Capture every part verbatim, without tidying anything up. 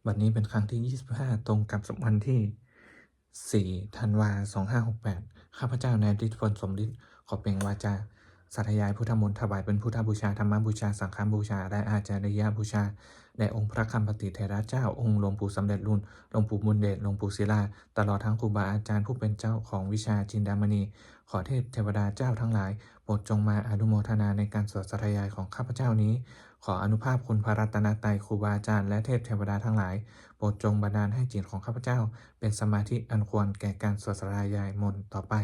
วันนี้เป็นครั้งที่ ยี่สิบห้า ตรงกับวันที่ สี่ ธันวา สองห้าหกแปด ข้าพเจ้านายฤทธิ์ พลสมฤทธิ์ ขอเปล่งวาจาสาธยายพุทธมนต์ ถวายเป็นพุทธบูชา ธรรมบูชา สังฆบูชา และอาจาริยบูชา แด่องค์พระคำปติเถระเจ้า องค์หลวงปู่สำเร็จลุน หลวงปู่บุญเดช หลวงปู่ศิลา ตลอดทั้งครูบาอาจารย์ผู้เป็นเจ้าของวิชาจินดามณี ขอเทพเทวดาเจ้าทั้งหลาย โปรดจงมาอนุโมทนาในการสวดสาธยายของข้าพเจ้านี้ ขออานุภาพคุณพระรัตนตรัย ครูบาอาจารย์ และเทพเทวดาทั้งหลาย โปรดจงบันดาลให้จิตของข้าพเจ้า เป็นสมาธิอันควรแก่การสวดสาธยายมนต์ต่อไป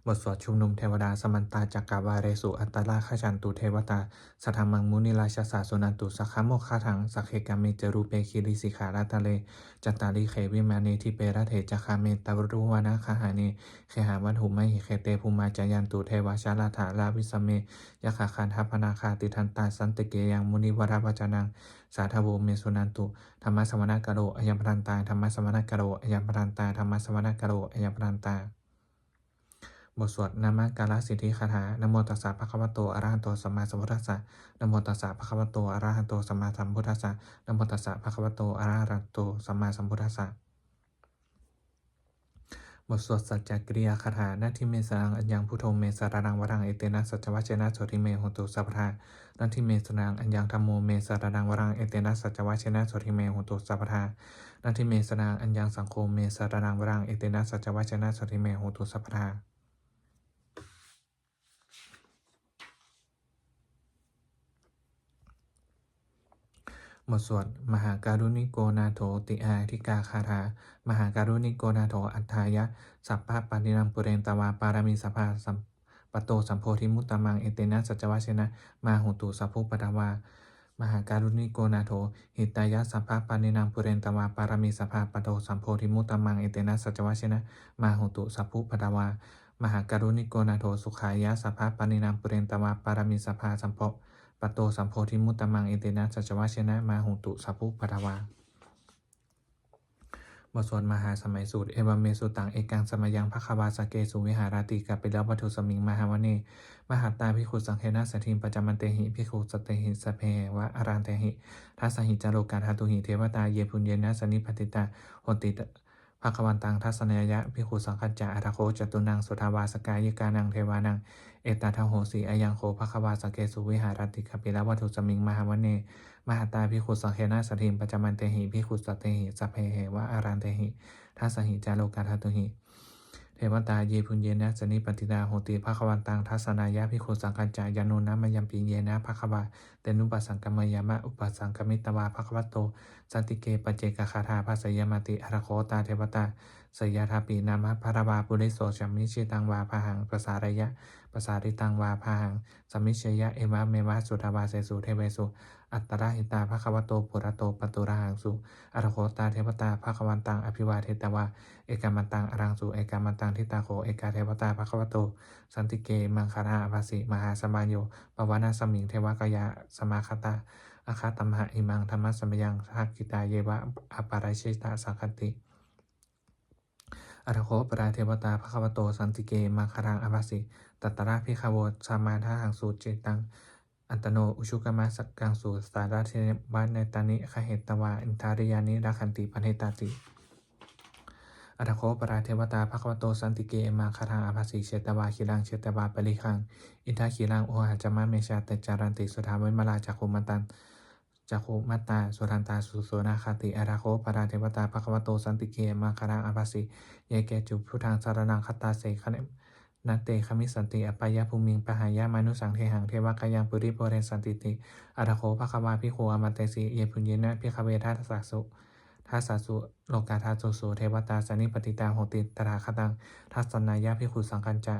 บทสวดชุมนุมเทวดา Samantā cakkavāḷesu atrāgacchantu devatā, saddhammaṃ munirājassa suṇantu saggamokkhadaṃ. Sagge kāme ca rūpe girisikharataṭe cantalikkhe vimāne, dīpe raṭṭhe ca gāme taruvanagahane gehavatthumhi khette, bhummā cāyantu devā jalathalavisame yakkhagandhabbanāgā, tiṭṭhantā santike yaṃ munivaravacanaṃ sādhavo me suṇantu. Dhammassavanakālo ayambhadantā. Dhammassavanakālo ayambhadantā. Dhammassavanakālo ayambhadantā. บทสวดนมการสิทธิคาถา Namo tassa bhagavato arahato sammāsambuddhassa. Namo tassa bhagavato arahato sammāsambuddhassa. Namo tassa bhagavato arahato sammāsambuddhassa. บทสวดสัจจกิริยาคาถา Natthi me saraṇaṃ aññaṃ, buddho me saraṇaṃ varaṃ, etena saccavajjena sotthi me hotu sabbadā. Natthi me saraṇaṃ aññaṃ, dhammo me saraṇaṃ varaṃ, etena saccavajjena sotthi me hotu sabbadā. Natthi me saraṇaṃ aññaṃ, saṅgho me saraṇaṃ varaṃ, etena saccavajjena sotthi me hotu sabbadā. บทสวด Mahākāruṇiko nātho ti ādhikā gāthā. Mahākāruṇiko nātho atthāya sabbapāṇinaṃ, pūretvā pāramī sabbā, sam-, patto sambodhimuttamaṃ, etena saccavajjena mā hontu sabbupaddavā. Mahākāruṇiko nātho hitāya sabbapāṇinaṃ, pūretvā pāramī sabbā, patto sambodhimuttamaṃ, etena saccavajjena mā hontu sabbupaddavā. Mahākāruṇiko nātho sukhāya sabbapāṇinaṃ, pūretvā pāramī sabbā, sambo-, patto sambodhimuttamaṃ, etena saccavajjena mā hontu sabbupaddavā. บทสวดมหาสมัยสูตร Evaṃ me sutaṃ. Ekaṃ samayaṃ bhagavā sakkesu viharati kapilavatthusmiṃ mahāvane mahatā bhikkhusaṅghena saddhiṃ pañcamattehi bhikkhusatehi sabbeheva arahantehi. Dasahi ca lokadhātūhi devatā yebhuyyena sannipatitā honti bhagavantaṃ dassanāya bhikkhusaṅghañca. Atha kho catunnaṃ suddhāvāsakāyikānaṃ devānaṃ etadahosi: Ayaṃ kho bhagavā sakkesu viharati kapilavatthusmiṃ mahāvane mahatā bhikkhusaṅghena saddhiṃ pañcamattehi bhikkhusatehi sabbeheva arahantehi. Dasahi ca lokadhātūhi devatā yebhuyyena sannipatitā honti bhagavantaṃ dassanāya bhikkhusaṅghañca. Yannūna mayampi yena bhagavā tenupasaṅkameyyāma, upasaṅkamitvā bhagavato santike paccekagāthā bhāseyyāmāti. Atha kho tā devatā seyyathāpi nāma balavā puriso sammiñjitaṃ vā bāhaṃ pasāreyya, pasāritaṃ vā bāhaṃ sammiñjeyya, evameva suddhāvāsesu devesu antarahitā bhagavato purato pāturahaṃsu. Atha kho tā devatā bhagavantaṃ abhivādetvā ekamantaṃ aṭṭhaṃsu. Ekamantaṃ ṭhitā kho ekā devatā bhagavato santike imaṃ gāthaṃ abhāsi: Mahāsamayo pavanasmiṃ devakāyā samāgatā, āgatamha imaṃ dhammasamayaṃ dakkhitāyeva aparājitasaṅghanti. Atha kho aparā devatā bhagavato santike imaṃ gāthaṃ abhāsi: Tatra bhikkhavo samādahaṃsu cittaṃ attano ujukamakaṃsu, sārathīva nettāni gahetvā indriyāni rakkhanti paṇḍitāti. Atha kho aparā devatā bhagavato santike imaṃ gāthaṃ abhāsi: Chetvā khīlaṃ chetvā palighaṃ indakhīlaṃ ohaccamanejā, te caranti suddhā vimalā cakkhumatā, cakkhumatā sudantā susunāgāti. Atha kho aparā devatā bhagavato santike imaṃ gāthaṃ abhāsi: Ye keci buddhaṃ saraṇaṃ gatāse, na te gamissanti apāyabhūmiṃ, pahāya mānusaṃ dehaṃ devakāyaṃ paripūressantīti. Atha kho bhagavā bhikkhū āmantesi: Yebhuyyena bhikkhave dasasu, dasasu lokadhātūsu devatā sannipatitā honti tathāgataṃ dassanāya bhikkhusaṅghañca.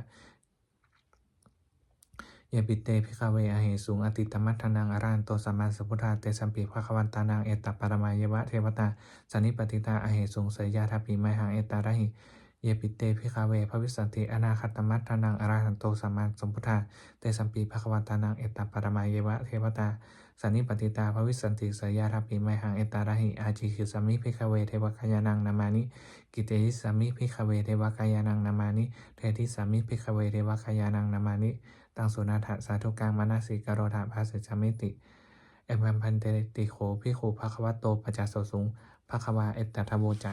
Yepi te bhikkhave ahesuṃ atītamaddhānaṃ arahanto sammāsambuddhā, tesampi bhagavantānaṃ etaparamāyeva devatā sannipatitā ahesuṃ, seyyathāpi mayhaṃ etarahi. Yepi te bhikkhave bhavissanti anāgatamaddhānaṃ arahanto sammāsambuddhā, tesampi bhagavantānaṃ etaparamāyeva devatā sannipatitā bhavissanti, seyyathāpi mayhaṃ etarahi. Ācikkhissāmi bhikkhave devakāyānaṃ nāmāni, kittayissāmi bhikkhave devakāyānaṃ nāmāni, desissāmi bhikkhave devakāyānaṃ nāmāni. Taṃ suṇātha sādhukaṃ manasikarotha bhāsissāmīti. Evaṃ bhanteti kho bhikkhu bhagavato paccassosuṃ. Bhagavā etadavoca: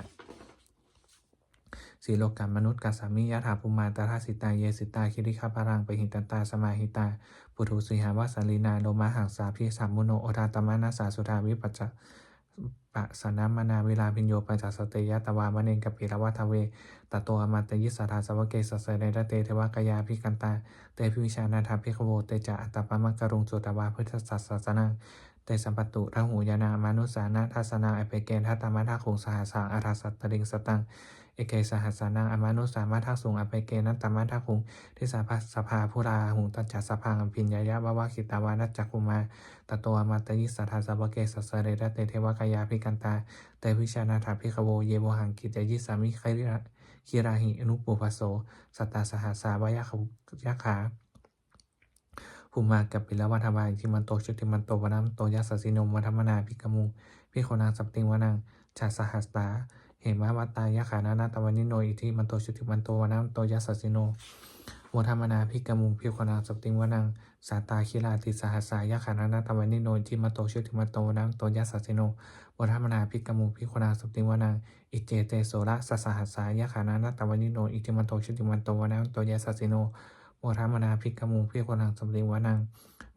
Silokamanukassāmi, yattha bhummā tadassitā; ye sitā girigabbharaṃ, pahitattā samāhitā. Puthū sīhāva sallīnā, lomahaṃsābhisambhuno; odātamanasā suddhā, vippasannamanāvilā. Bhiyyo pañcasate ñatvā, vane kāpilavatthave; tato āmantayi satthā, sāvake sāsane rate. Devakāyā abhikkantā, te vijānātha bhikkhavo; te ca ātappamakaruṃ, sutvā buddhassa sāsanaṃ. Tesampāturahu ñāṇaṃ, amanussāna dassanaṃ; appeke satamaddakkhuṃ, sahassaṃ atha sattariṃ. Sataṃ eke sahassānaṃ, amanussānamaddasuṃ; appekenantamaddakkhuṃ, disā sabbā phuṭā ahuṃ. Tañca sabbaṃ abhiññāya, vavakkhitvāna cakkhumā; tato āmantayi satthā, sāvake sāsane rate. Devakāyā abhikkantā, te vijānātha bhikkhavo; ye vohaṃ kittayissāmi, girāhi anupubbaso. Sattasahassā va yakkhā, bhummā kāpilavatthavā; iddhimanto jutimanto, vaṇṇavanto yasassino; modamānā abhikkāmuṃ, bhikkhūnaṃ samitiṃ vanaṃ. Chasahassā hemavatā, yakkhā nānattavaṇṇino; iddhimanto jutimanto, vaṇṇavanto yasassino; modamānā abhikkāmuṃ, bhikkhūnaṃ samitiṃ vanaṃ. Sātāgirā tisahassā, yakkhā nānattavaṇṇino; iddhimanto jutimanto, vaṇṇavanto yasassino; modamānā abhikkāmuṃ, bhikkhūnaṃ samitiṃ vanaṃ. Iccete soḷasasahassā, yakkhā nānattavaṇṇino; iddhimanto jutimanto, vaṇṇavanto yasassino; modamānā abhikkāmuṃ, bhikkhūnaṃ samitiṃ vanaṃ.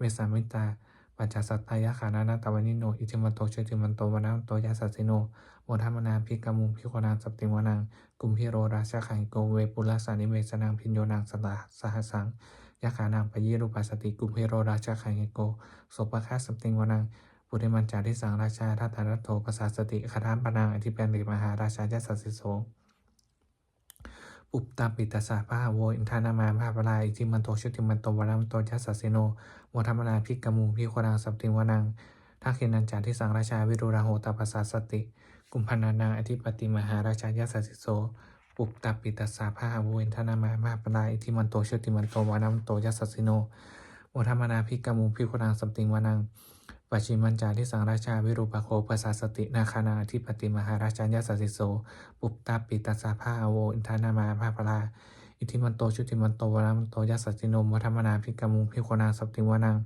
Vessāmittā pañcasatā, yakkhā nānattavaṇṇino; iddhimanto jutimanto, vaṇṇavanto yasassino; modamānā abhikkāmuṃ, bhikkhūnaṃ samitiṃ vanaṃ. Kumbhīro rājagahiko, vepullassa nivesanaṃ; bhiyyo naṃ satasahassaṃ, yakkhānaṃ payirupāsati; kumbhīro rājagahiko, sopāga samitiṃ vanaṃ. Purimañca disaṃ rājā, dhataraṭṭho pasāsati; gandhabbānaṃ ādhipati, mahārājā yasassi so. Puttāpi tassa bahavo, indanāmā mahabbalā; iddhimanto jutimanto, vaṇṇavanto yasassino; modamānā abhikkāmuṃ, bhikkhūnaṃ samitiṃ vanaṃ. Dakkhiṇañca disaṃ rājā, virūḷho tappasāsati; kumbhaṇḍānaṃ ādhipati, mahārājā yasassi so. Puttāpi tassa bahavo, indanāmā mahabbalā; iddhimanto jutimanto, vaṇṇavanto yasassino; modamānā abhikkāmuṃ, bhikkhūnaṃ samitiṃ vanaṃ. Pacchimañca disaṃ rājā, virūpakkho pasāsati; nāgānaṃ ādhipati, mahārājā yasassi so. Puttāpi tassa bahavo, indanāmā mahabbalā; iddhimanto jutimanto, vaṇṇavanto yasassino; modamānā abhikkāmuṃ, bhikkhūnaṃ samitiṃ vanaṃ.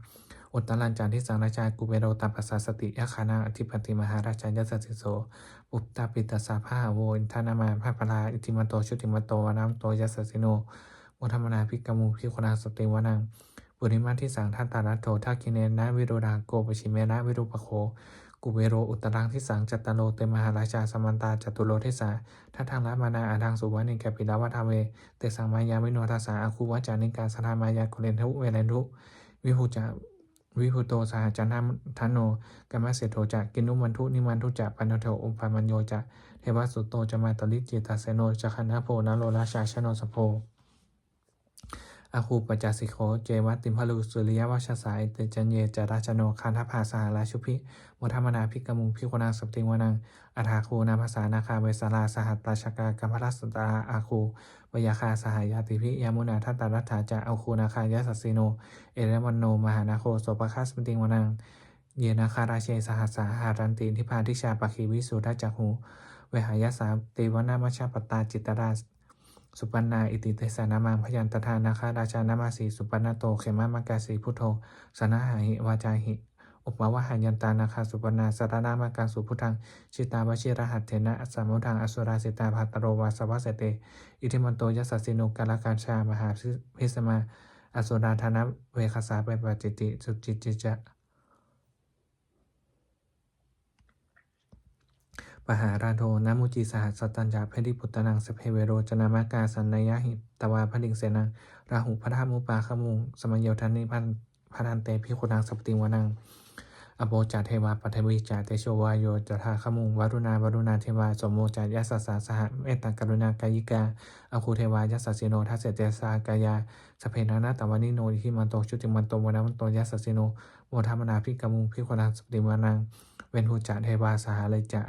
Uttarañca disaṃ rājā, kuvero tappasāsati; yakkhānaṃ ādhipati, mahārājā yasassi so. Puttāpi tassa bahavo, indanāmā mahabbalā; iddhimanto jutimanto, vaṇṇavanto yasassino; modamānā abhikkāmuṃ, bhikkhūnaṃ samitiṃ vanaṃ. Purimaṃ disaṃ dhataraṭṭho, dakkhiṇena virūḷhako; pacchimena virūpakkho, kuvero uttaraṃ disaṃ. Cattāro te mahārājā, samantā caturo disā; daddallamānā aṭṭhaṃsu, vane kāpilavatthave. Tesaṃ māyāvino dāsā, āgū vañcanikā saṭhā; māyā kuṭeṇḍu veṭeṇḍu, viṭū ca viṭuṭo saha. Candano kāmaseṭṭho ca, kinnughaṇḍu nighaṇḍu ca; panādo opamañño ca, devasūto ca mātali. Cittaseno ca gandhabbo, naḷo rājā janosabho; āgū pañcasikho ceva, timbarū suriyavacchasā. Ete caññe ca rājāno, gandhabbā saha rājubhi; modamānā abhikkāmuṃ, bhikkhūnaṃ samitiṃ vanaṃ. Athāgū nābhasā nāgā, vesālā sahatacchakā; kambalassatarā āgū, pāyāgā saha ñātibhi; yāmunā dhataraṭṭhā ca, āgū nāgā yasassino. Erāvaṇo mahānāgo, sopāga samitiṃ vanaṃ. Ye nāgarāje sahasā, haranti dibbā dijā pakkhi; visuddhacakkhū vehāyasā, te vanamajjhapattā; citrā supaṇṇā iti tesa nāmaṃ. Bhayantadā nāgarājānamāsi, supaṇṇato khemamakāsi buddho. Saṇhāhi vācāhi upavhayantā, nāgā supaṇṇā saraṇamakaṃsu buddhaṃ. Jitā vajirahatthena, samuddaṃ asurā sitā; bhātaro vāsavassete, iddhimanto yasassino. Kālakañjā mahābhismā, asurā dānaveghasā; vepacitti sucitti ca, pahārādo namucī saha. Satañca baliputtānaṃ, sabbe verocanāmakā; sannayhitvā baliṃ senaṃ, rāhubhaddamupāgamuṃ. Samayodāni bhaddante, bhikkhūnaṃ samitiṃ vanaṃ. Āpo ca devā paṭhavī ca, tejo vāyo tadāgamuṃ; varuṇā vāruṇā devā, somo ca yasasā saha. Mettākaruṇākāyikā, āgū devā yasassino; dasete dasadhā kāyā, sabbe nānattavaṇṇino. Iddhimanto jutimanto, vaṇṇavanto yasassino; modamānā abhikkāmuṃ, bhikkhūnaṃ samitiṃ vanaṃ. Veṇḍū ca devā sahalī ca,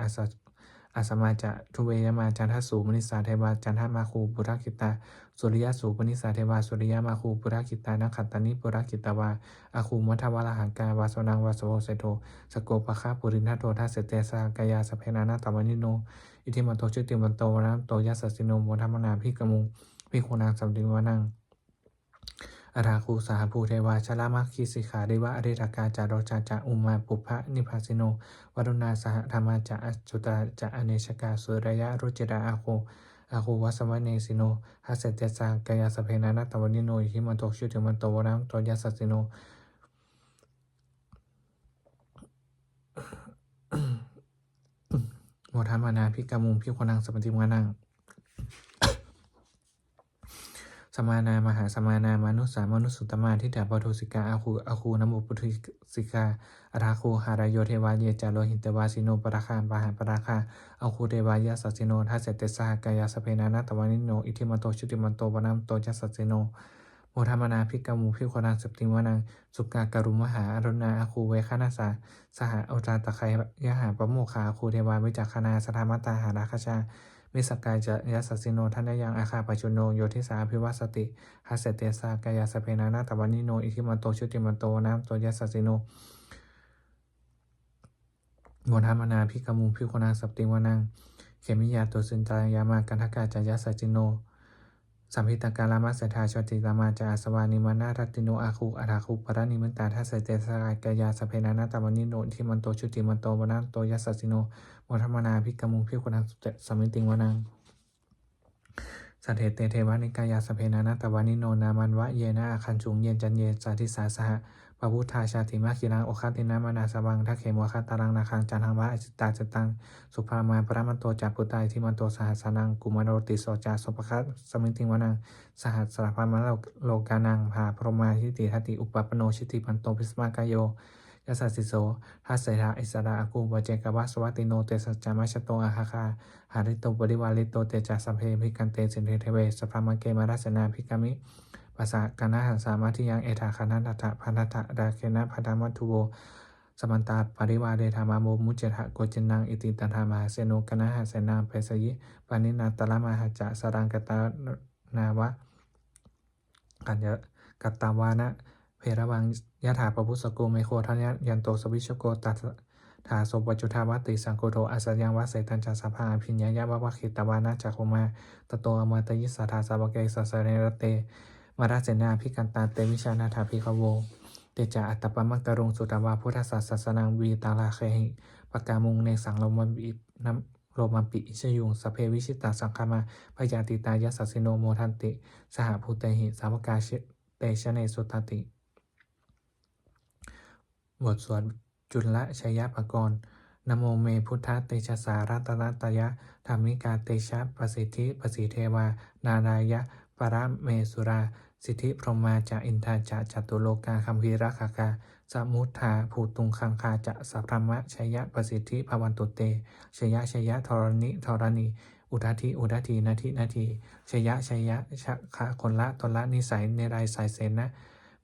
asamā ca duve yamā; candassūpanisā devā, candamāgū purakkhitā. Suriyassūpanisā devā, suriyamāgū purakkhitā; nakkhattāni purakkhitvā, āgū mandavalāhakā. Vasūnaṃ vāsavo seṭṭho, sakkopāga purindado. Dasete dasadhā kāyā, sabbe nānattavaṇṇino; iddhimanto jutimanto, vaṇṇavanto yasassino; modamānā abhikkāmuṃ, bhikkhūnaṃ samitiṃ vanaṃ. Athāgū sahabhū devā jalamaggisikhāriva, ariṭṭhakā ca rojā ca ummāpupphanibhāsino, varuṇā sahadhammā ca accutā ca anejakā, sūleyyarucirā āgū āgū vāsavanesino. Dasete dasadhā kāyā sabbe nānattavaṇṇino, iddhimanto jutimanto vaṇṇavanto yasassino, modamānā abhikkāmuṃ bhikkhūnaṃ samitiṃ vanaṃ. Samānā mahāsamānā mānusā mānusuttamā, khiḍḍāpadūsikā āgū āgū namupadusikā. Athāgū harayo devā ye ca lohitavāsino, pāragā mahāpāragā āgū devā yasassino. Dasete dasadhā kāyā sabbe nānattavaṇṇino, iddhimanto jutimanto vaṇṇavanto yasassino, modamānā abhikkāmuṃ bhikkhūnaṃ samitiṃ vanaṃ. Sukkā karumhā aruṇā āgū veghanasā saha, odātagayhā pāmokkhā āgū devā vicakkhaṇā, sadāmattā hāragajā missakā ca yasassino. Thanayaṃ āgā pajjunno yo disā abhivassati. Dasete dasadhā kāyā sabbe nānattavaṇṇino, iddhimanto jutimanto vaṇṇavanto yasassino, modamānā abhikkāmuṃ bhikkhūnaṃ samitiṃ vanaṃ. Khemiyā tusitā yāmā kaṭṭhakā ca yasassino, lambitakā lāmaseṭṭhā jotināmā ca āsavā, nimmānaratino āgū athāgū paranimmitā. Dasete dasadhā kāyā sabbe nānattavaṇṇino, iddhimanto jutimanto vaṇṇavanto yasassino, modamānā abhikkāmuṃ bhikkhūnaṃ samitiṃ vanaṃ. Saṭṭhete devanikāyā sabbe nānattavaṇṇino, nāmanvayena āgañchuṃ ye caññe sadisā saha. Pavutthajātimakkhilaṃ oghatiṇṇamanāsavaṃ, dakkhemoghataraṃ nāgaṃ candaṃva asitātitaṃ. Subrahmā paramatto ca puttā iddhimato saha sanaṃ, kumāro tisso ca sopāga samitiṃ vanaṃ. Sahassabrahmalokānaṃ mahābrahmābhitiṭṭhati, upapanno jutimanto bhismākāyo yasassi so. Dasettha issarā āgū paccekavasavattino, tesañca majjhato āgā hārito parivārito. Te ca sabbe abhikkante sinde deve sabrahmake, mārasenā abhikkāmi passa kaṇhassa mandiyaṃ. Etha gaṇhatha bandhatha rāgena bandhamatthu vo, samantā parivāretha mā vo muñcittha koci naṃ. Iti tattha mahāseno kaṇhasenaṃ apesayi, pāṇinā talamāhacca saraṃ katvāna bheravaṃ. Yathā pāvussako megho thanayanto savijjuko, tathā so paccudāvatti saṅkuddho asayaṃvase. Tañca sabbaṃ abhiññāya vavakkhitvāna cakkhumā, tato āmantayi satthā sāvake sāsane rate. Mārasenā abhikkantā te vijānātha bhikkhavo. Te ca ātappamakaruṃ sutvā buddhassa sāsanaṃ, vītarāgehi pakkāmuṃ nesaṃ lomapi iñjayuṃ. Sabbe vijitasaṅgāmā bhayātītā yasassino, modanti saha bhūtehi sāvakā te janesutāti. บทสวดจุลชัยปกรณ์ Namo me buddhatejasā ratanattayadhammikā, tejapasiddhi pasīdevā nārāyaparamesurā, siddhibrahmā ca indā ca catulokā gambhīrakkhakā, samuddā bhūtuṃ gaṅgā ca sabrahmajayapasiddhi bhavantu te. Jaya jaya dharaṇi dharaṇī, udadhi udadhī, nadi nadī, jaya jaya yakkhagaṇaturānisai nirāsai sena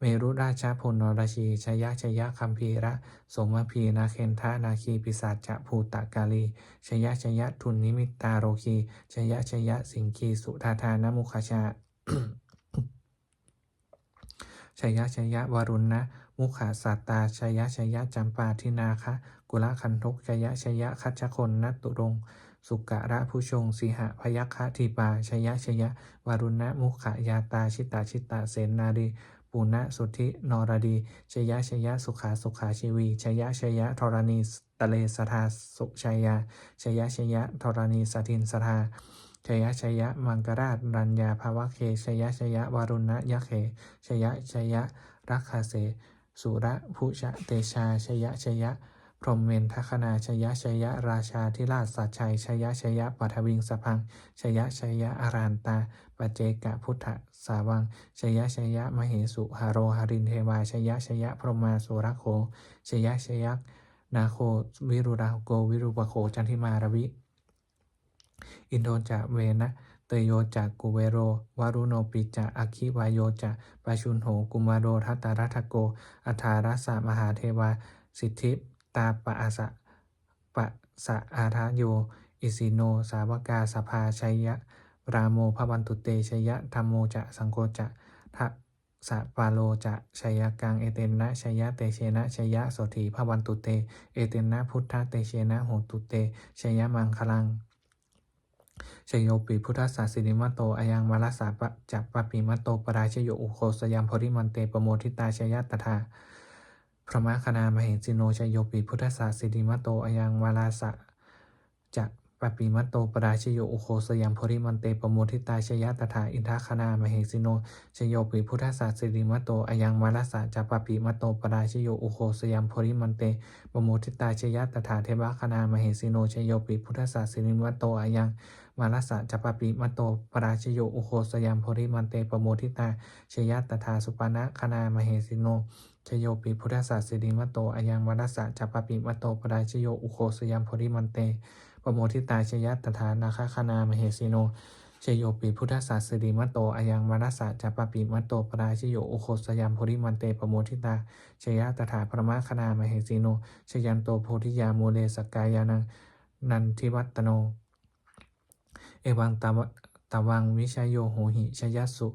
merurājabala narajī, jaya jaya gambhīra sombhī nāgendanāgī pisācabhūtakālī, jaya jaya dunnimittarogī, jaya jaya siṅgīsudādānamukhajā, jaya jaya varuṇṇamukhasātrā, jaya jaya campādināgakulagantho, jaya jaya gajjagonnaturaṅga sukarabhujaṅga sīhabyagghadīpā, jaya jaya varuṇṇamukhayātrā, jita jita senārī punasuddhi naradī, jaya jaya sukhā sukhā jīvī, jaya jaya dharaṇītale sadā sujayā, jaya jaya dharaṇīsāntin sadā, jaya jaya maṅkarājaraññā bhavagge, jaya jaya varuṇṇayakkhe, jaya jaya rakkhase surabhujatejā, jaya jaya brahmendagaṇā, jaya jaya rājādhirāja sājjai, jaya jaya paṭhaviṃ sabbaṃ, jaya jaya arahantā paccekabuddhasāvaṃ, jaya jaya mahesuro harindevā, jaya jaya brahmā surakkho, jaya jaya nāgo virūḷhako virūpakkho candimā ravi, indo ca venateyyo ca kuvero varuṇopi ca, aggi vāyo ca pājuṇho kumāro dhataraṭṭhako, aṭṭhārasa mahādevā siddhitāpasaādayo, isino sāvakā sabbā jaya rāmo bhavantu te. Jaya dhammo ca saṅgho ca dasapālo ca jayakaṃ, etena jayatejena jayasotthī bhavantu te, etena buddhatejena hotu te jayamaṅgalaṃ. jayopi buddhassa sirīmato ayaṃ mārassa ca pāpimato parājayo ugghosayuṃ bodhimaṇḍe pamoditā jaya tadā brahmagaṇā mahesino. Jayopi buddhassa sirīmato ayaṃ mārassa ca pāpimato parājayo ugghosayuṃ bodhimaṇḍe pamoditā jaya tadā indagaṇā mahesino. Jayopi buddhassa sirīmato ayaṃ mārassa ca pāpimato parājayo ugghosayuṃ bodhimaṇḍe pamoditā jaya tadā devagaṇā mahesino. Jayopi buddhassa sirīmato ayaṃ mārassa ca pāpimato parājayo ugghosayuṃ bodhimaṇḍe pamoditā jaya tadā supaṇṇagaṇā mahesino. Jayopi buddhassa sirīmato ayaṃ mārassa ca pāpimato parājayo ugghosayuṃ bodhimaṇḍe pamoditā jaya tadā nāgagaṇā mahesino. Jayopi buddhassa sirīmato ayaṃ mārassa ca pāpimato parājayo ugghosayuṃ bodhimaṇḍe pamoditā jaya tadā brahmagaṇā mahesino. Jayanto bodhiyā mūle sakyānaṃ nandivaḍḍhano evaṃ tvaṃ vijayo hohi jayassu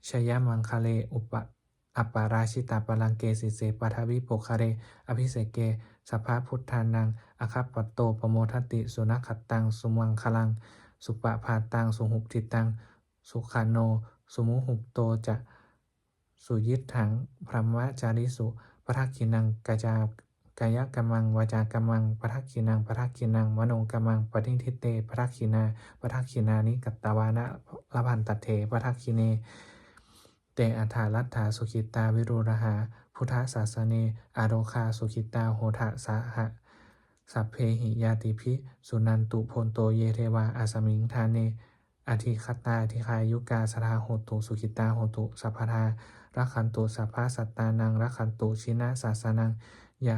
jayamaṅgale. Upa aparājitapallaṅke sīse paṭhavipokkhare abhiseke sabbabuddhānaṃ aggappatto pamodati. Sunakkhattaṃ sumaṅgalaṃ supabhātaṃ suhuṭṭhitaṃ sukhaṇo sumuhutto ca suyiṭṭhaṃ brahmacārisu padakkhiṇaṃ kāyakammaṃ vācākammaṃ padakkhiṇaṃ padakkhiṇaṃ manokammaṃ paṇidhī te padakkhiṇā padakkhiṇāni katvāna labhantatthe padakkhiṇe. Te atthaladdhā sukhitā viruḷhā buddhasāsane arogā sukhitā hotha saha sabbehi ñātibhi. Suṇantu bhonto ye devā asmiṃ ṭhāne adhigatā dīghāyukā sadā hontu sukhitā hontu sabbadā rakkhantu sabbasattānaṃ rakkhantu jinasāsanaṃ. Yā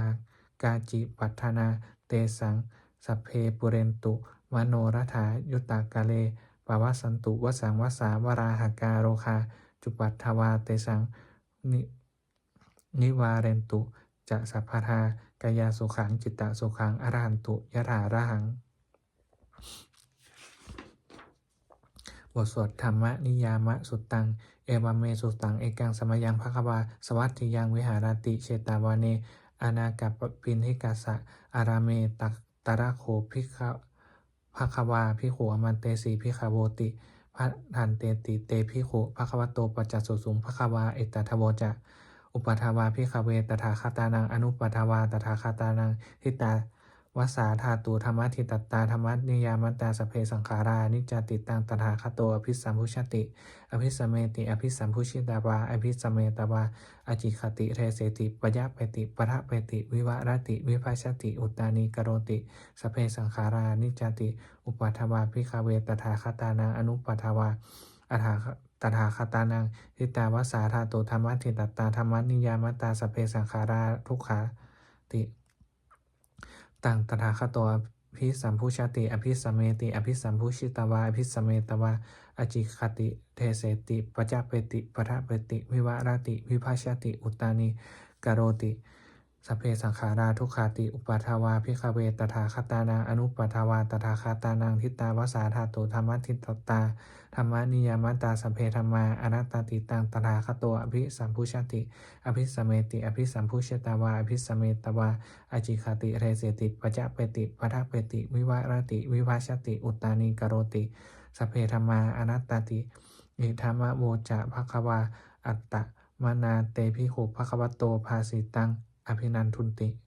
kāci patthanā tesaṃ sabbe pūrentu manorathā yuttakāle pavassantu vassaṃ vassā valāhakā rogā cupaddavā tesaṃ ni nivārentu ca sabbadā kāyasukhaṃ cittasukhaṃ arahantu yathārahaṃ. บทสวด Dhammaniyāmasuttaṃ. Evaṃ me sutaṃ. Ekaṃ samayaṃ bhagavā sāvatthiyaṃ viharati jetavane anāthapiṇḍikassa ārāme. Tatra kho bhikkhā bhagavā bhikkhū āmantesi bhikkhavoti. Bhadanteti te bhikkhū bhagavato paccassosuṃ. Bhagavā etadavoca. Uppādā vā bhikkhave tathāgatānaṃ anuppādā vā tathāgatānaṃ ṭhitā va sā dhātu dhammaṭṭhitatā dhammaniyāmatā sabbe saṅkhārā aniccāti. Taṃ tathāgato abhisambujjhati abhisameti abhisambujjhitvā abhisametvā ācikkhati deseti paññapeti paṭṭhapeti vivarati vibhajati uttānīkaroti sabbe saṅkhārā aniccāti. Uppādā vā bhikkhave tathāgatānaṃ anuppādā vā tathāgatānaṃ ṭhitā va sā dhātu dhammaṭṭhitatā dhammaniyāmatā sabbe saṅkhārā dukkhāti. Taṃ tathāgato abhisambujjhati abhisameti abhisambujjhitvā abhisametvā ācikkhati deseti paññapeti paṭṭhapeti vivarati vibhajati uttānīkaroti sabbe saṅkhārā dukkhāti. Uppādā vā bhikkhave tathāgatānaṃ anuppādā vā tathāgatānaṃ ṭhitā va sā dhātu dhammaṭṭhitatā dhammaniyāmatā sabbe dhammā anattāti. Taṃ tathāgato abhisambujjhati abhisameti abhisambujjhitvā abhisametvā ācikkhati deseti paññapeti paṭṭhapeti vivarati vibhajati uttānīkaroti sabbe dhammā anattāti. Idamavoca bhagavā. Attamanā te bhikkhū bhagavato bhāsitaṃ abhinandunti.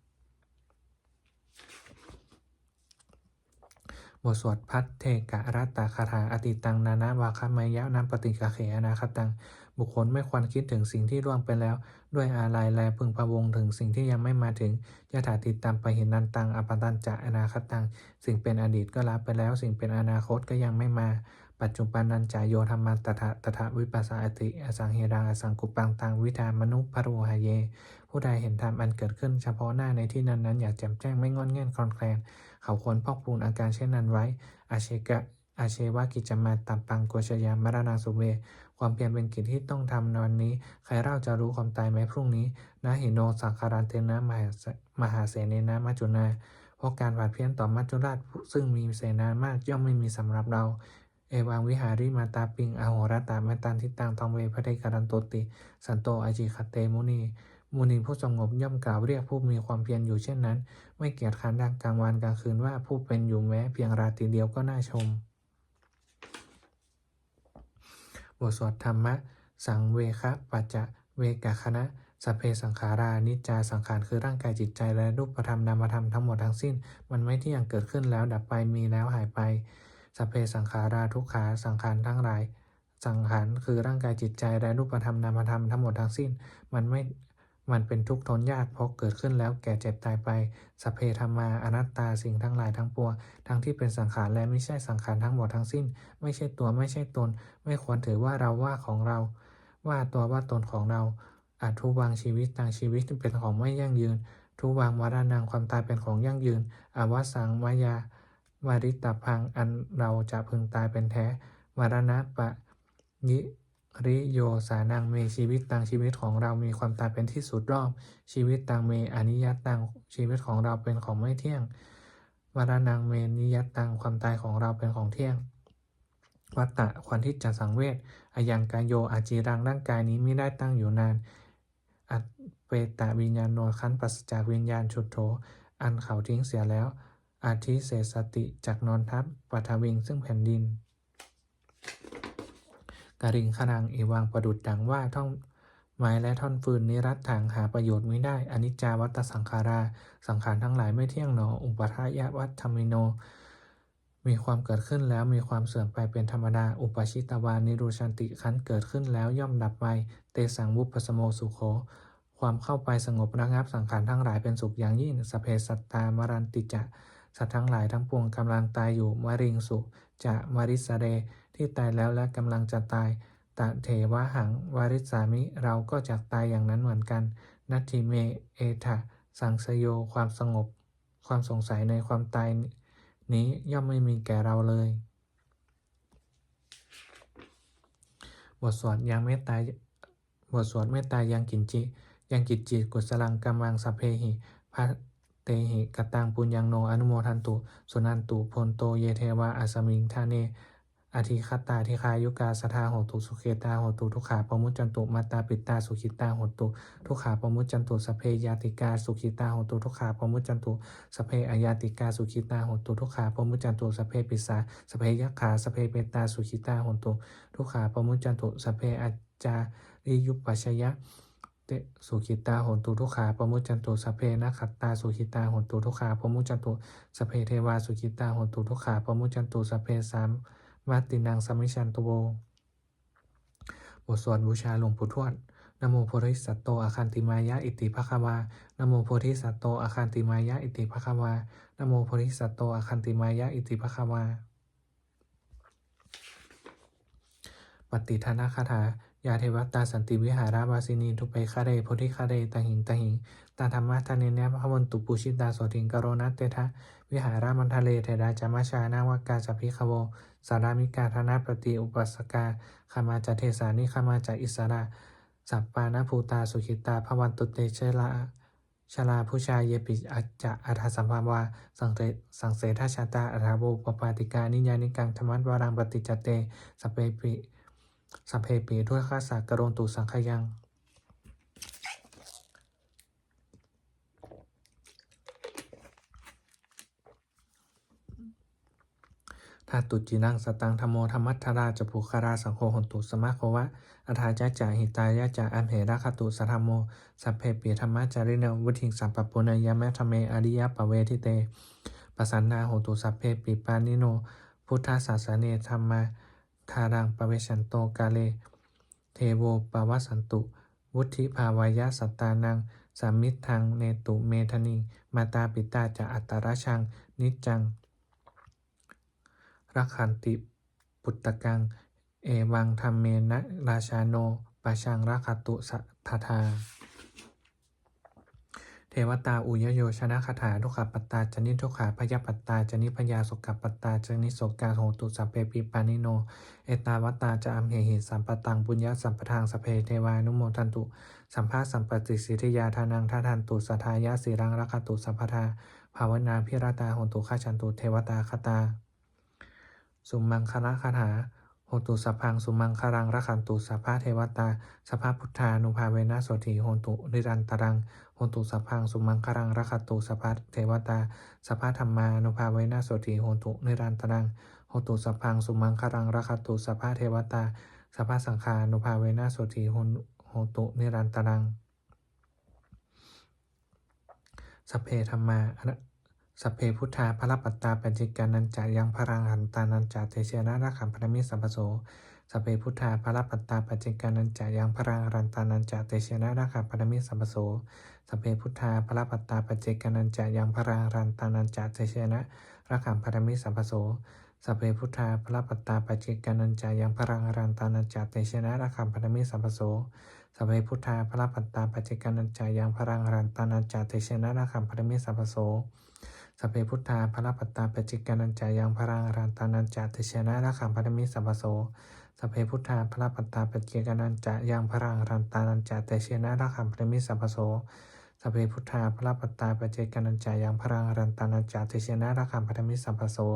บทสวด Bhaddekarattagāthā. Atītaṃ nānvāgameyya nappaṭikaṅkhe anāgataṃ. บุคคลไม่ควรคิดถึงสิ่งที่ล่วงไปแล้วด้วยอาลัย และพึงพะวงถึงสิ่งที่ยังไม่มาถึง Yadatītaṃ pahīnantaṃ appattañca anāgataṃ. สิ่งเป็นอดีตก็ละไปแล้ว สิ่งเป็นอนาคตก็ยังไม่มา Paccuppannañca yo dhammaṃ tattha tattha vipassati. Assaṃhiraṃ asaṅkuppaṃ taṃ viddhā manubrūhaye. ผู้ใดเห็นธรรมอันเกิดขึ้นเฉพาะหน้าในที่นั้นๆ อย่างแจ่มแจ้ง ไม่ง่อนแง่นคลอนแคลน เขาควรพอกพูนอาการเช่นนั้นไว้ Ajjeva ajjeva kiccamātappaṃ ko jaññā maraṇaṃ suve. ความเพียรเป็นกิจที่ต้องทำในวันนี้ ใครเล่าจะรู้ความตายแม้พรุ่งนี้ Na hi no saṅgarantena mahāsenena maccunā. เพราะการผัดเพี้ยนต่อมัจจุราชซึ่งมีเสนามากย่อมไม่มีสำหรับเรา Evaṃvihārimātāpiṃ ahorattamatanditaṃ taṃ ve bhaddekaranto ti santo ācikkhate muni. มุนีผู้สงบย่อมกล่าวเรียกผู้มีความเพียรอยู่เช่นนั้น ไม่เกียจคร้านทั้งกลางวันกลางคืนว่า ผู้เป็นอยู่แม้เพียงราตรีเดียวก็น่าชม บทสวดธรรมสังเวคปัจจเวกขณะ Sabbe saṅkhārā aniccā สังขารคือร่างกายจิตใจและรูปธรรมนามธรรมทั้งหมดทั้งสิ้น มันไม่เที่ยง เกิดขึ้นแล้วดับไป มีแล้วหายไป Sabbe saṅkhārā dukkhā สังขารทั้งหลาย สังขารคือร่างกายจิตใจและรูปธรรมนามธรรมทั้งหมดทั้งสิ้น มันไม่ มันเป็นทุกข์ทนยาก เพราะเกิดขึ้นแล้วแก่เจ็บตายไป Sabbe dhammā anattā สิ่งทั้งหลายทั้งปวง ทั้งที่เป็นสังขารและไม่ใช่สังขารทั้งหมดทั้งสิ้น ไม่ใช่ตัว ไม่ใช่ตน ไม่ควรถือว่าเรา ว่าของเรา ว่าตัวว่าตนของเรา Adhuvaṃ jīvitaṃ ชีวิตเป็นของไม่ยั่งยืน Dhuvaṃ maraṇaṃ ความตายเป็นของยั่งยืน Avassaṃ mayā maritabbaṃ อันเราจะพึงตายเป็นแท้ Maraṇapariyosānaṃ me jīvitaṃ ชีวิตของเรามีความตายเป็นที่สุดรอบ Jīvitaṃ me aniyataṃ ชีวิตของเราเป็นของไม่เที่ยง Maraṇaṃ me niyataṃ ความตายของเราเป็นของเที่ยง Vata ควรที่จะสังเวช Ayaṃ kāyo aciraṃ ร่างกายนี้ไม่ได้ตั้งอยู่นาน Apetaviññāṇo ครั้นปราศจากวิญญาณ Chuḍḍho อันเขาทิ้งเสียแล้ว Adhisessati จักนอนทับ Paṭhaviṃ ซึ่งแผ่นดิน Kaliṅgaraṃ evaṃ ประดุจดังว่าท่อนไม้และท่อนฟืน Niratthaṃ หาประโยชน์มิได้ Aniccā vata saṅkhārā สังขารทั้งหลายไม่เที่ยงหนอ Uppādavayadhammino มีความเกิดขึ้นแล้วมีความเสื่อมไปเป็นธรรมดา Uppajjitvā nirujjhanti ครั้นเกิดขึ้นแล้วย่อมดับไป Tesaṃ vūpasamo sukho ความเข้าไปสงบระงับสังขารทั้งหลายเป็นสุขอย่างยิ่ง Sabbe sattā maranti ca สัตว์ทั้งหลายทั้งปวงกำลังตายอยู่ Mariṃsu ca marissare ที่ตายแล้วและกำลังจะตาย Tathevāhaṃ marissāmi เราก็จักตายอย่างนั้นเหมือนกัน Natthi me ettha saṃsayo ความสงบ ความสงสัยในความตายนี้ย่อมไม่มีแก่เราเลย บทสวดยังเมตตา บทสวดเมตตายังกิญจิ Yaṅkiñci kusalaṃ kammaṃ sabbehi katehi kataṃ puññaṃ no anumodantu suṇantu bhonto ye devā asmiṃ ṭhāne adhigatā dīghāyukā sadā hontu sukhitā hontu dukkhā pamuccantu. Mātā pitā sukhitā hontu dukkhā pamuccantu. Sabbe ñātikā sukhitā hontu dukkhā pamuccantu. Sabbe aññātikā sukhitā hontu dukkhā pamuccantu. Sabbe pisā sabbe yakkhā sabbe petā sukhitā hontu dukkhā pamuccantu. Sabbe ācariyupajjhāyā sukhitā hontu dukkhā pamuccantu. Sabbe nakkhattā sukhitā hontu dukkhā pamuccantu. Sabbe devā sukhitā hontu dukkhā pamuccantu. Sabbe sampattīnaṃ samijjhantu vo. บทสวดบูชาหลวงปู่ทวด Namo bodhisatto āgantimāya iti bhagavā. Namo bodhisatto āgantimāya iti bhagavā. Namo bodhisatto āgantimāya iti bhagavā. Pattidānagāthā. Yā devatā santi vihāravāsinī thūpe ghare bodhighare tahiṃ tahiṃ, tā dhammadānena bhavantu pūjitā sotthiṃ karontedha. Vihāramaṇḍale therā ca majjhā navakā ca bhikkhavo, sārāmikā dānapatī upāsakā, gāmā ca desā nigamā ca issarā, sappāṇabhūtā sukhitā bhavantu te. Jalā jalābujā yepi ca aṇḍasambhavā, saṃsedajātā athavopapātikā, niyyānikaṃ dhammaṃ varaṃ paṭicca te, sabbepi sabbepi dukkhassa karontu saṅkhayaṃ. Ṭhātu ciraṃ sataṃ dhammo dhammaddharā ca puggalā, saṅgho hotu samaggo va atthāya ca hitāya ca. Amhe rakkhatu saddhammo sabbepi dhammacārino, vuḍḍhiṃ sampāpuṇeyyāma dhamme ariyappavedite. Pasannā hontu sabbepi pāṇino buddhasāsane, dhammadharaṃ pavecchanto kāle devo pavassatu, vuḍḍhibhāvāya sattānaṃ samiddhaṃ netu medaniṃ. Mātā pitā ca atrajaṃ niccaṃ rakkhanti puttakaṃ, evaṃ dhammena rājāno pajaṃ rakkhatha sabbadā. Devatāuyyojanagāthā. Dukkhappattā ca niddukkhā, bhayappattā ca nibbhayā, sokappattā ca nissokā, hontu sabbepi pāṇino. Ettāvatā ca amhehi sambhataṃ puññasampadaṃ, sabbe devānumodantu sabbasampattisiddhiyā. Dānaṃ dadantu saddhāya, sīlaṃ rakkhantu sabbadā, bhāvanābhiratā hontu, gacchantu devatāgatā. Sumaṅgalagāthā. Hotu sabbaṃ sumaṅgalaṃ, rakkhantu sabbadevatā, sabbabuddhānubhāvena sotthī hontu nirantaraṃ. Hotu sabbaṃ sumaṅgalaṃ, rakkhantu sabbadevatā, sabbadhammānubhāvena sotthī hontu nirantaraṃ. Hotu sabbaṃ sumaṅgalaṃ, rakkhantu sabbadevatā, sabbasaṅghānubhāvena sotthī hontu nirantaraṃ. Sabbe dhammā ana- sabbe buddhā balappattā paccekānañca yaṃ balaṃ arahantānañca tejena rakkhaṃ bandhāmi sabbaso. Sabbe buddhā balappattā paccekānañca yaṃ balaṃ arahantānañca tejena rakkhaṃ bandhāmi sabbaso. Sabbe buddhā balappattā paccekānañca yaṃ balaṃ arahantānañca tejena rakkhaṃ bandhāmi sabbaso. Sabbe buddhā balappattā paccekānañca yaṃ balaṃ arahantānañca tejena rakkhaṃ bandhāmi sabbaso. Sabbe buddhā balappattā paccekānañca yaṃ balaṃ arahantānañca tejena rakkhaṃ bandhāmi sabbaso. Sabbe buddhā balappattā paccekānañca yaṃ balaṃ arahantānañca tejena rakkhaṃ bandhāmi sabbaso. Sabbe buddhā balappattā paccekānañca yaṃ balaṃ arahantānañca tejena rakkhaṃ bandhāmi sabbaso. Sabbe buddhā balappattā paccekānañca yaṃ balaṃ arahantānañca tejena rakkhaṃ bandhāmi sabbaso.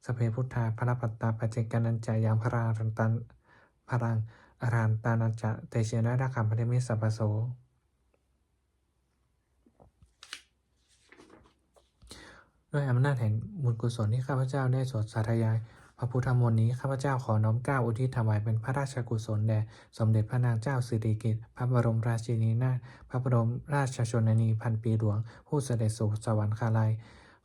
Sabbe buddhā balappattā paccekānañca yaṃ balaṃ arahantān- balaṃ arahantānañca tejena rakkhaṃ bandhāmi sabbaso. ด้วยอำนาจแห่งบุญกุศลที่ข้าพเจ้าได้สวดสาธยายพระพุทธมนต์นี้ ข้าพเจ้าขอน้อมเกล้าอุทิศถวายเป็นพระราชกุศลแด่สมเด็จพระนางเจ้าสิริกิติ์ พระบรมราชินีนาถ พระบรมราชชนนีพันปีหลวง ผู้เสด็จสู่สวรรคาลัย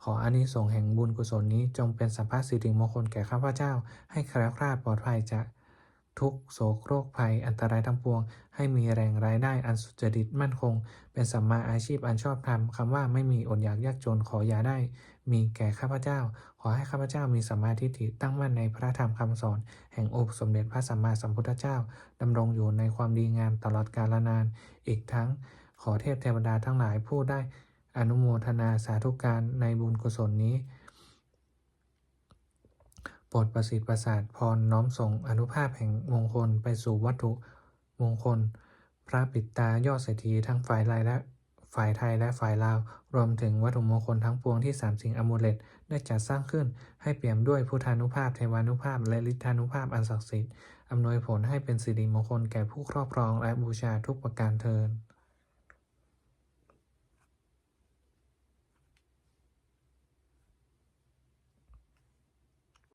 ขออานิสงส์แห่งบุญกุศลนี้จงเป็นสัพพสิริมงคลแก่ข้าพเจ้า ให้แคล้วคลาดปลอดภัยจากทุกข์โศกโรคภัยอันตรายทั้งปวง ให้มีแหล่งรายได้อันสุจริตมั่นคง เป็นสัมมาอาชีพอันชอบธรรม คำว่าไม่มีอดอยากยากจนขออย่าได้มีแก่ข้าพเจ้า ขอให้ข้าพเจ้ามีสัมมาทิฏฐิตั้งมั่นในพระธรรมคำสอนแห่งองค์สมเด็จพระสัมมาสัมพุทธเจ้า ดำรงอยู่ในความดีงามตลอดกาลนาน อีกทั้งขอเทพเทวดาทั้งหลายผู้ได้อนุโมทนาสาธุการในบุญกุศลนี้ โปรดประสิทธิ์ประสาทพรน้อมส่งอานุภาพแห่งมงคลไปสู่วัตถุมงคล พระปิดตายอดเศรษฐีทั้งฝ่ายไทยและ ฝ่ายไทยและฝ่ายลาว รวมถึงวัตถุมงคลทั้งปวงที่สามสิงห์อมูเลตได้จัดสร้างขึ้น ให้เปี่ยมด้วยพุทธานุภาพ เทวานุภาพ และฤทธานุภาพอันศักดิ์สิทธิ์ อำนวยผลให้เป็นสิริมงคลแก่ผู้ครอบครองและบูชาทุกประการเทอญ